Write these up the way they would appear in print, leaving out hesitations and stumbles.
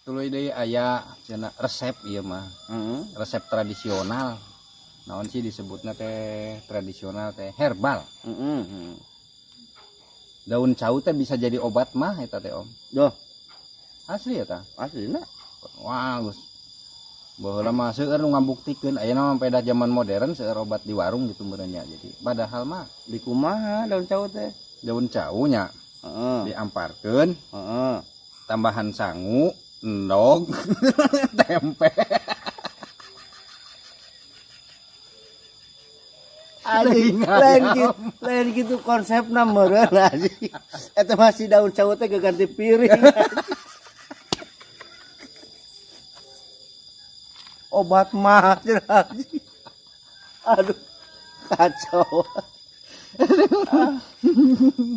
Tuluy deui aya cenah resep ieu mah. Resep tradisional. Naon sih disebutna teh tradisional teh herbal. Daun cau teh bisa jadi obat mah eta teh, Om. Duh. Asli eta. Aslina. Wah, geus. Baheula mah seueur nu ngabuktikeun, ayeuna mah pada zaman modern seueur obat di warung gitu meureun nya. Jadi padahal mah di kumaha daun cau teh? Daun cau nya. Diamparkeun. Tambahan sangu, endog, tempe. Anjing, lain gitu, lain gitu konsepna meureun anjing. Eta masih daun cau teh ganti piring. Obat mah anjing. Aduh, kacau.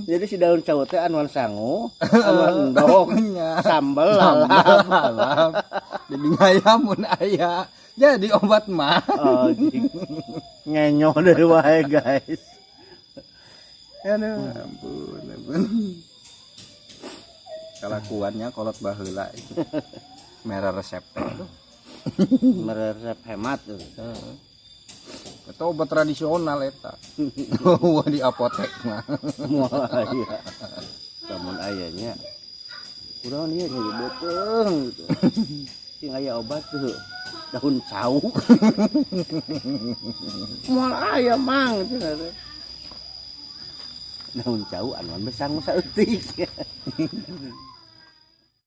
Jadi si daun cau teh anuan sangu, anuan endog, sambel lalap. Lalap. Jadi ngayam mun aya. Jadi obat mah. Oh, ngenyo dari wae guys. Aduh, ampun, ampun. Kalakuannya kolot baheula itu. Merah resep teh. Aduh. Merah resep hemat tuh. Itu obat tradisional eta. Wah, di apotek mah. Moal aya. Lamun aya nya. Kurang ieu nyeri beuteung gitu. Sing aya obat tuh daun cau. Moal aya mang cenah teh. Daun cau anuan besang saeutik.